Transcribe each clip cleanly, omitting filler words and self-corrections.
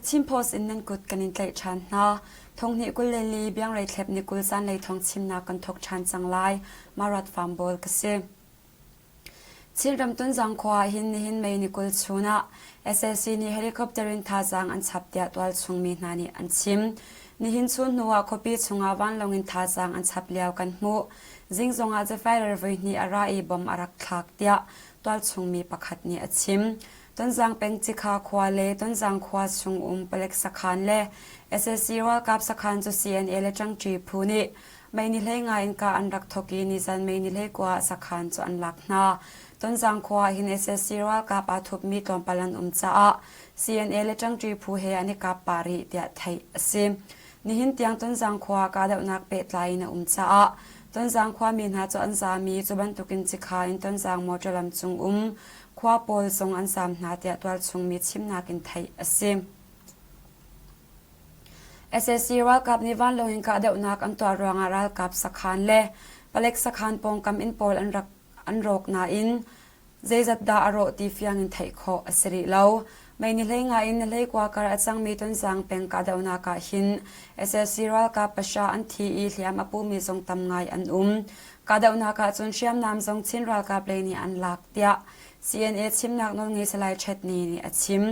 Chin Post in nan kut kan in tlaih ṭhan hna. Thonghnih 24 biangrei thlep ni 20 zanlei thawng chimnak kan thawk ṭhan cang lai. Marat Farm Bawl ka si. Chinram Tunzang khua ah hin nihin May ni 20 chun ah sac nih helicopter in thazaang an chap tiah tualchung mi hna nih an chim. Nihin chun hnu ah khuapi chungah vanlawng in thazaang an chap lio kan hmuh. Zing zongah Zephyr voihnih a ra i bomb a rak thlak tiah tualchung mi pakhat nih a chim. Tonzang peng Cikha khua le Tonzang khua chung um palek sakhan le sac ralkap sakhan cu CNA le ṭangṭi phu nih Mei ni hlei ngai in kah an rak thawk i nizan May ni 19 ah sakhan cu an lak hna. Tonzang khua ah hin sac ralkap aa thupmi tlawmpal an um caah CNA le ṭangṭi phu he an i kap pah rih tiah theih a si. Nihin tiang Tonzang khua ah kahdohnak pehtlai in a um caah Tonzang khuami hna cu an zaam i cu bantukin cikha in Tonzang mawṭaw lam cung um khua pawl zong an zaam hna tiah tualchung mi chimnak in theih a si. Sac ralkap nih vanlawng in kahdohnak an tuah ruangah ralkap sakhan le palek sakhan pawngkam inn pawl an rak an rawk nain zeizat dah a rawh ti fiang in theih khawh a si rih lo. Mei ni 15 in ni 19 kar a cangmi Tonzang peng kahdohnak ah hin sac ralkap pahra an thi i hliam a pumi zong tam ngai an um. Kahdohnak ah cun hriamnam zong Chin ralkap lei nih an lak tiah CNA chimnak nawlngei Salai Htet Ni nih a chim.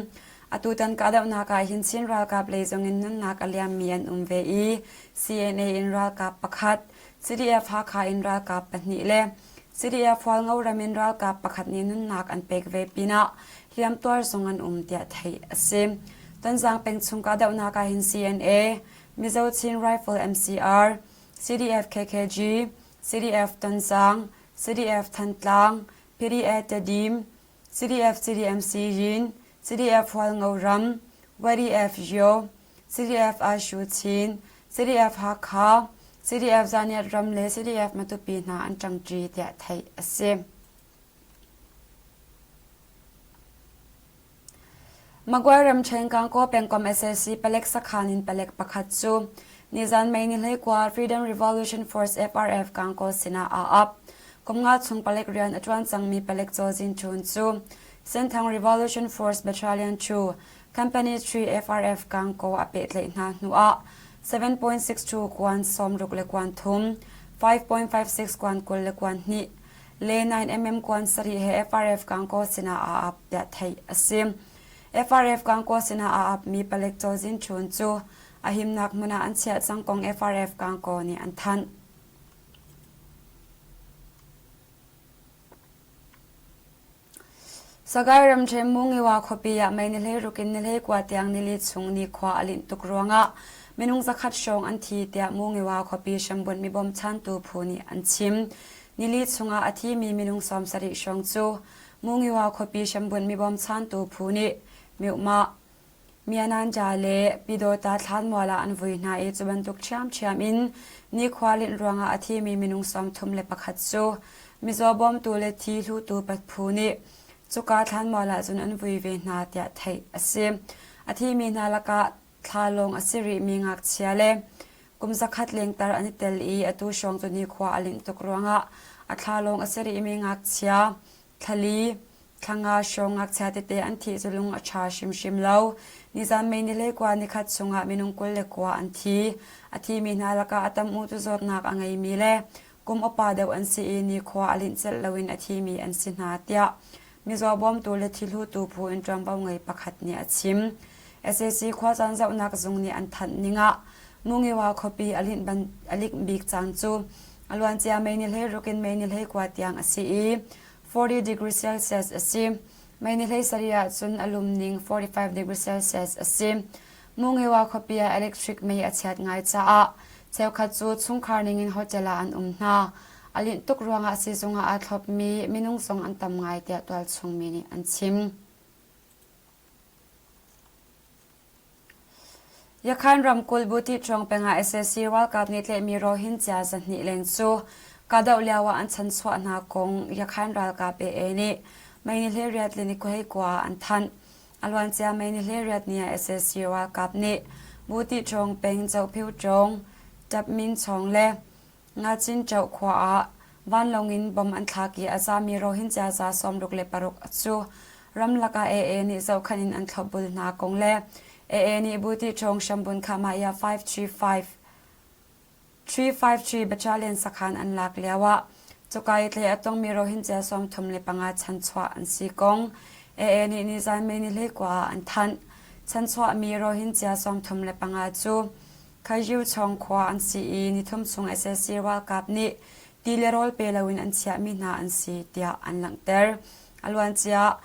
Atutan kahdohnak ah hin Chin ralkap lei zongin nunnak a liammi an um ve i CNA in ralkap pakhat, CDF Hakha in ralkap pahnih le CDF Hualngo ram in ralkap pakhat nih nunnak an pek ve pinah hliamtuar zong an um tiah theih a si. Tonzang peng chung kahdohnak ah hin CNA, Mizo Chin Rifle MCR, CDF KKG, CDF Tonzang, CDF Thantlang, PDF Tedim, CDF CDMC Yin, CDF Hualngo Ram, YDF Yo, CDF Ashu Chin, CDF Hakha, CDF Zaniat Ram le CDF Matupi hna an ṭangṭi tiah theih a si. Magway ramṭhen Gangaw pengkomh sac palek sakhan in palek pakhat cu nizan May ni 19 Freedom Revolution Force FRF Gangaw sinah aa ap. Kum nga chung palek rian a ṭuan cangmi palek Zaw Zin Htun cu Senthang Revolution Force Battalion 2 Company 3 FRF Gangaw a pehtlaih hna hnuah 7.62 kuan sawmruk le kuan thum, 5.56 kuan 20 le kuan hnih, le 9mm kuan sarih he FRF Gangaw sinah aa ap tiah theih a si. FRF Gangaw sinah aa apmi palek cawzin Chun cu a himnak hmun ah an chiah cang kong FRF Gangaw nih an thanh. Sagaing ramṭhen Mungiwa khuapi ah mei ni 16 in ni 19 tiang nili chung nikhua a linh tuk ruangah minung zakhat hrawng an thi tiah Mungiwa khuapi hrambunh mi bawmchantu phu nih an chim. Nili chungah a thimi minung 70 hrawng cu Mungiwa khuapi hrambunh mi bawmchantu phu nih Myuhmah, Myananja le Pyidawta thlanmual ah an vui hna i cu bantuk ṭhiamṭhiam in nikhua linh ruangah a thimi minung 31 cu mizaw bawmtu le thi hlutu phu nih cuka thlanmual ah cun an vui ve hna tiah theih a si. A thimi hna lakah thla lawng a si rihmi ngakchia le kum zakhat lengtar an i tel i atu hrawng cu nikhua a linh tuk ruangah a thla lawng a si rihmi ngakchia Thlali, thlanga hrawng ngakchia tete an thih cu lung a ṭha hrimhrim lo. Nizan May ni 19 nikhat chungah minung 29 an thi. A thimi hna lakah a tam u cu zawtnak a ngeimi le kum upa deuh an si i nikhua a linh celh loin a thimi an si hna tiah mizaw bawmtu le thihlutu phu in ṭuanvo ngei pakhat nih a chim. Sac khuacaan zohnak zung nih an thanh ning ah Mungiwa khuapi a linh ban a lik bik caan cu A luancia May ni 16 in May ni 19 tiang a si i 40 degree Celsius a si. May ni 17 ah cun a lum ning 45 degree Celsius a si. Mungiwa khuapi ah electric mei a chiat ngai caah cheukhat cu chungkhar ningin hotel ah an um hna. A linh tuk ruangah siizung ah aa thlopmi minung zong an tam ngai tiah tualchung mi nih an chim. Yakhan ramkulh Butiṭhawng peng ah sac ralkap nih tlaihmi Rohingya 200 leng cu kahdoh lio ah an chanchuah hna kong Yakhan ralkap AA nih May ni 18 le ni 21 ah an thanh. A luancia May ni 18 ni ah sac ralkap nih Butiṭhawng peng Zohphiuṭawng, Tapminchawng le Ngachinṭoh khua ah vanlawng in bomb an thlak i a zami Rohingya 66 cu ramlak ah AA nih zohkhenh in an thlopbul hna kong le AA nih Buti Chawng Shambun Khamaya 535 353 Battalion sakhan an lak lioah cuka i tlei a tongmi Rohingya 35 chanchuah an si kong AA nih nizan May ni 19 ah an thanh. Chanchuahmi Rohingya 35 cu Khayu Chawng khua an si i nithum chung sac ralkap nih ti le rawl pe loin an chiahmi hna an si tiah an langhter. A luancia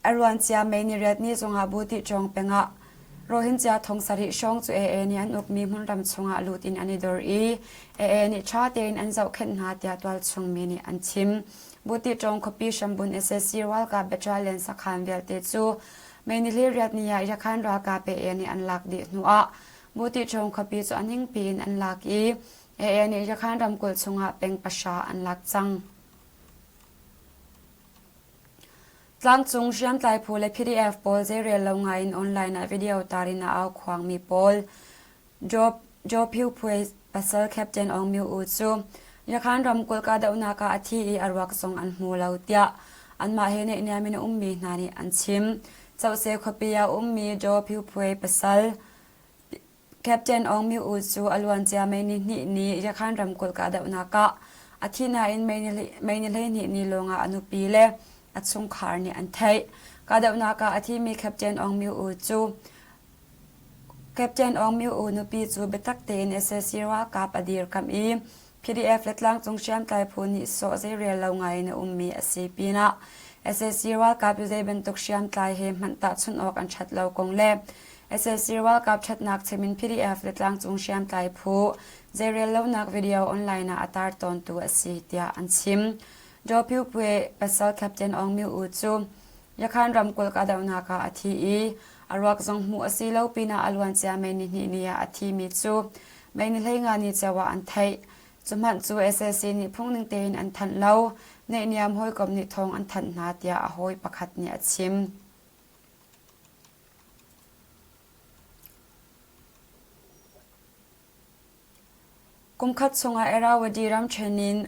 A luancia May niriat ni zongah Buti Cawng pengah Rohingya thong sarih hrawng cu AA nih an ukmi hmunram chungah lut in an i dor i AA nih ṭha tein an zohkhenh hna tiah tualchung mi nih an chim. Buti Cawng khuapi hrambun sac ralkap battalion sakhan vialte cu May ni hleiriat ni ah Yakhan ralkap AA nih an lak dih hnuah Buti Cawng khuapi cu a ningpi in an lak i AA nih Yakhan ramkulh chungah peng pahra an lak cang. Tlangcung hriamtlai phu le PDF pawl zeirel lo ngaiin online ah video tar in a au khuangmi pawl Joe Phyu Phui pasal Captain Aung Myo Oo cu Yakhan ramkulh kahdohnak ah a thi i a ruak zong an hmu lo tiah anmah he naihniam in a ummi hna nih an chim. Cohse khuapi ah a ummi Joe Phyu Phui pasal Captain Aung Myo Oo cu a luancia May nihnih ni Yakhan ramkulh kahdohnak ah a thi nain May ni 12 ni lawngah a nupi le a chungkhar nih an theih. Kahdohnak ah a thimi Captain Aung Myo Oo cu Captain Aung Myo Oo nupi cu biatak tein sac ralkap a dirkamh i PDF le tlangcung hriamtlai phu nih sawh zeirel lo ngaiin a ummi a si pinah sac ralkap zei bantuk hriamtlai he hmanh tahchunh awk an ṭhat lo kong le sac ralkap ṭhatnak chim in PDF le tlangcung hriamtlai phu zeirel lonak video online ah a tar tawntu a si tiah an chim. Daw Phyu Pwe pasal Captain Aung Myo Oo cu Yakhan ramkulh kahdohnak ah a thi i a ruak zong hmuh a si lo pinah a luancia May nihnih ni ah a thimi cu May ni 15 ni cio ah an theih. Cu hmanh cu sac nih phungning tein an thanh lo, naihniam hawikom nih thawng an thanh hna tiah a hawi pakhat nih a chim. Kumkhat chungah Irrawaddy ramṭhen in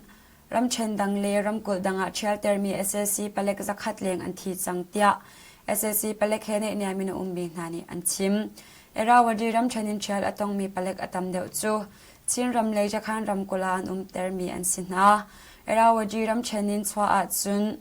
ramṭhen dang le ramkulh dang ah ṭhialtermi sac palek zakhat leng an thi cang tiah sac palek he naihniam in a ummi hna nih an chim. Irrawaddy ramṭhen in ṭhial a tongmi palek a tam deuh cu Chinram le Yakhan ramkulh ah an umtermi an si hna. Irrawaddy ramṭhen in chuah ahcun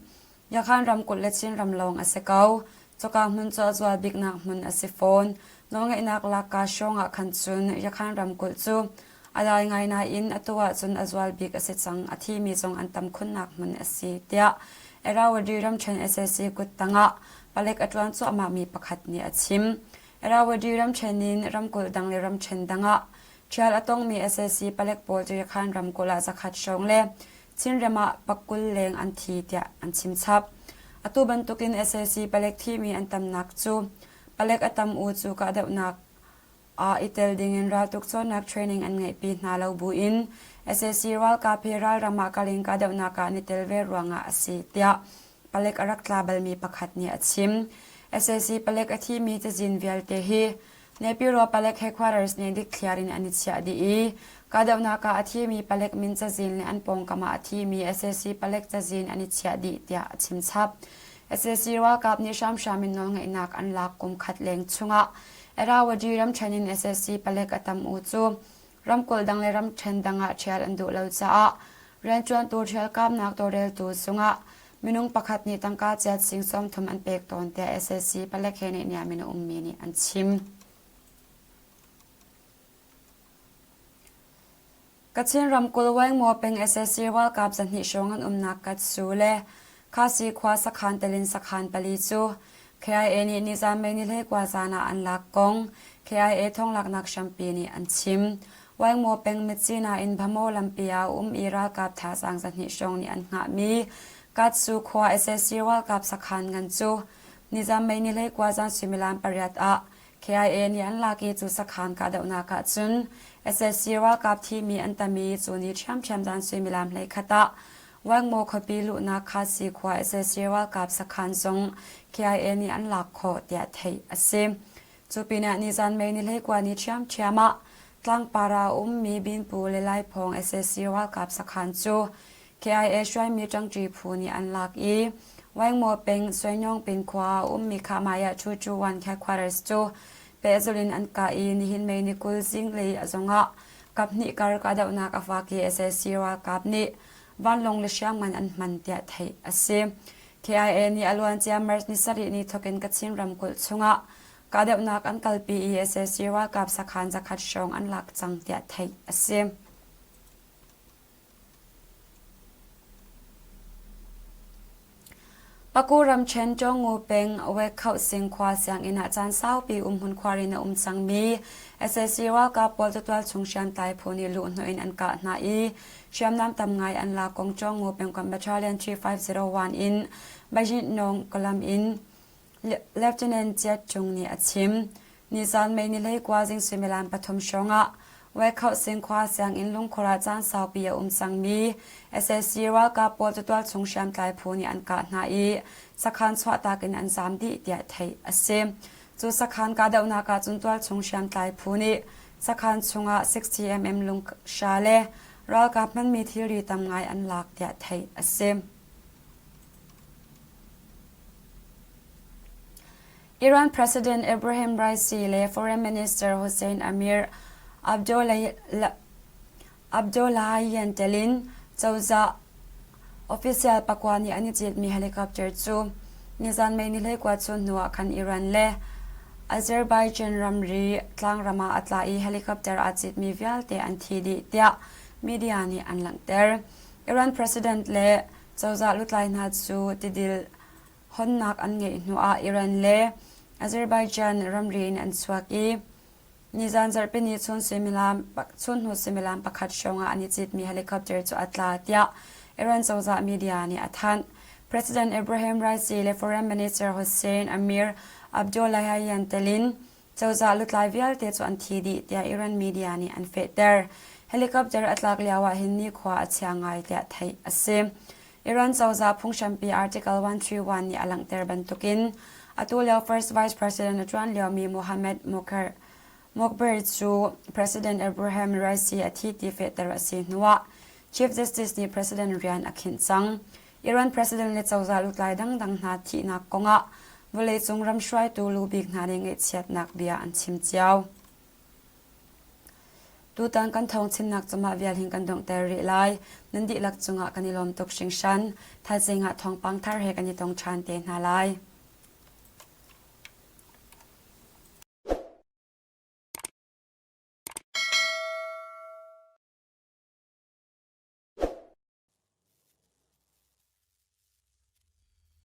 Yakhan ramkulh le Chinram lawng a si ko. Cuka hmun cu a zual biknak hmun a si fawn. Nawlngeihnak lakka hrawng ah khan cun Yakhan ramkulh cu a dai ngai nain atu ahcun a zual bik a si cang. A thimi zong an tam khunnak hmun a si, tiah Irrawaddy ramṭhen sac kuttang ah palek a ṭuan cuahmahmi pakhat nih a chim. Irrawaddy ramṭhen in ramkulh dang le ramṭhen dang ah ṭhial a tongmi sac palek pawl cu Yakhan ramkulh ah zakhat hrawng le Chinram ah pakul leng an thi tiah an chim chap. Atu bantukin sac palek thimi an tamnak cu palek a tam u cu kahdohnak ah i tel dingin raltuk cawnnak training an ngeihpi hna lo buin sac ralkap hi ralram ah kal in kahdohnak ah an i tel ve ruangah a si tiah palek a rak tla balmi pakhat nih a chim. Sac palek a thimi cazin vialte hi Nepiro palek headquarters nih dikthliar in an i chiah dih i kahdohnak ah a thimi palek min cazin le an pawngkam ah a thimi sac palek cazin an i chiah dih tiah a chim chap. Sac ralkap nih hramhram in nawlngeihnak an lak kum khat leng chungah Irrawaddy ramṭhen in sac palek a tam u cu ramkulh dang le ramṭhen dang ah ṭhial an duh lo caah rianṭuantu ṭhialkamnak tawlreltu cungah minung pakhat nih tangka chiat sing 30 an pek tawn tiah sac palek he naihniam in a ummi nih an chim. Kachin ramkulh Waingmaw peng sac ralkap 200 hrawng an umnak Katsu le Khasi khua sakhan telin sakhan pali cu KIA nih nizan May ni 19 zan ah an lak kong KIA thawnglaknak hrampi nih an chim. Waingmaw peng Myitkyina in Bhamo lampi ah a um i ralkap thazaang 200 hrawng nih an hngahmi Katsu khua sac ralkap sakhan ngan cu nizan May ni 19 zan suimilam pariat ah KIA nih an lak i cu sakhan kahdohnak ah cun sac ralkap thimi an tam i cu ni ṭhiamṭhiam zan suimilam 11 ah Wangmaw khuapi luhnak Khasi khua sac ralkap sakhan zong KIA nih an lak khawh tiah theih a si. Cu pinah nizan May ni 19 ni ṭhiamṭhiam ah Tlangpar ah a ummi Binpu le Laiphawng sac ralkap sakhan cu KIA hruaimi ṭangṭi phu nih an lak i Waingmaw peng Suinyawngpin khua ah a ummi Khahmaiah Chu Chu Wan Headquarters cu. pehzulh in an kah i nihin May ni 20 zinglei zongah kaphnih kar kahdohnak a fak i sac ralkap nih vanlawng le hriamngan an hman tiah theih a si. KIA nih a luancia March ni sarih ni thawkin Kachin ramkulh chungah kahdohnak an kalpi i sac ralkap sakhan zakhat hrawng an lak cang tiah theih a si. Paku ramṭhen Tawngu peng Wekhohsing khua sianginn ah caan saupi umhmun khuar in a um cangmi sac ralkap pawl cu tualchung hriamtlai phu nih luhhnawh in an kah hna i hriamnam tam ngai an lak kong Tawngu pengkomh Battalion 3501 in Bayinnaung Kalam in Lieutenant Chiat Cung nih a chim. Nizan May ni 19 zing suimilam pathum hrawngah Waikhohsing khua sianginn lungkhur ah caan saupi a um cangmi sac ralkap pawl cu tualchung hriamtlai phu nih an kah hna i sakhan chuahtak in an zaam dih tiah theih a si. Cu sakhan kahdohnak ah cun tualchung hriamtlai phu nih sakhan chungah 60mm lunghra le ralkap hmanmi thilri tam ngai an lak tiah theih a si. Iran President Ebrahim Raisi le Foreign Minister Hossein Amir Abdollahian tel in cozah official pakua nih an i citmi helicopter cu nizan May ni 21 chun hnu ah khan Iran le Azerbaijan ramri tlangram ah a tla i helicopter aa citmi vialte an thi dih tiah media nih an langhter. Iran President le cozah lutlai hna cu tidil honnak an ngeih hnuah Iran le Azerbaijan ramri in an chuak i nizan zarhpini chun suimilam chunhnu suimilam pakhat hrawngah an i citmi helicopter cu a tla tiah Iran cozah media nih a thanh. President Ebrahim Raisi le Foreign Minister Hossein Amir Abdollahian telin Cozah lutlai vialte cu an thi dih tiah Iran media nih an fehter. Helicopter a tlak lio ah hin nikhua a chia ngai tiah theih a si. Iran cozah phunghrampi Article 131 nih a langhter bantukin atu lio First Vice President a ṭuan liomi Mohammed Mokhber cu President Ebrahim Raisi a thi ti fehter a si hnuah Chief Justice nih President rian a khinh cang. Iran president le cozah lutlai dangdang hna thihnak kongah vawleicung ram hruaitu lu bik hna nih ngaihchiatnak bia an chim cio. Tutan kan thawng chimnak cu mah vial hin kan donghter rih lai. Nan dihlak cungah kan i lawm tuk hringhran. Thaizing ah thawngpang thar he kan i tong ṭhan te hna lai.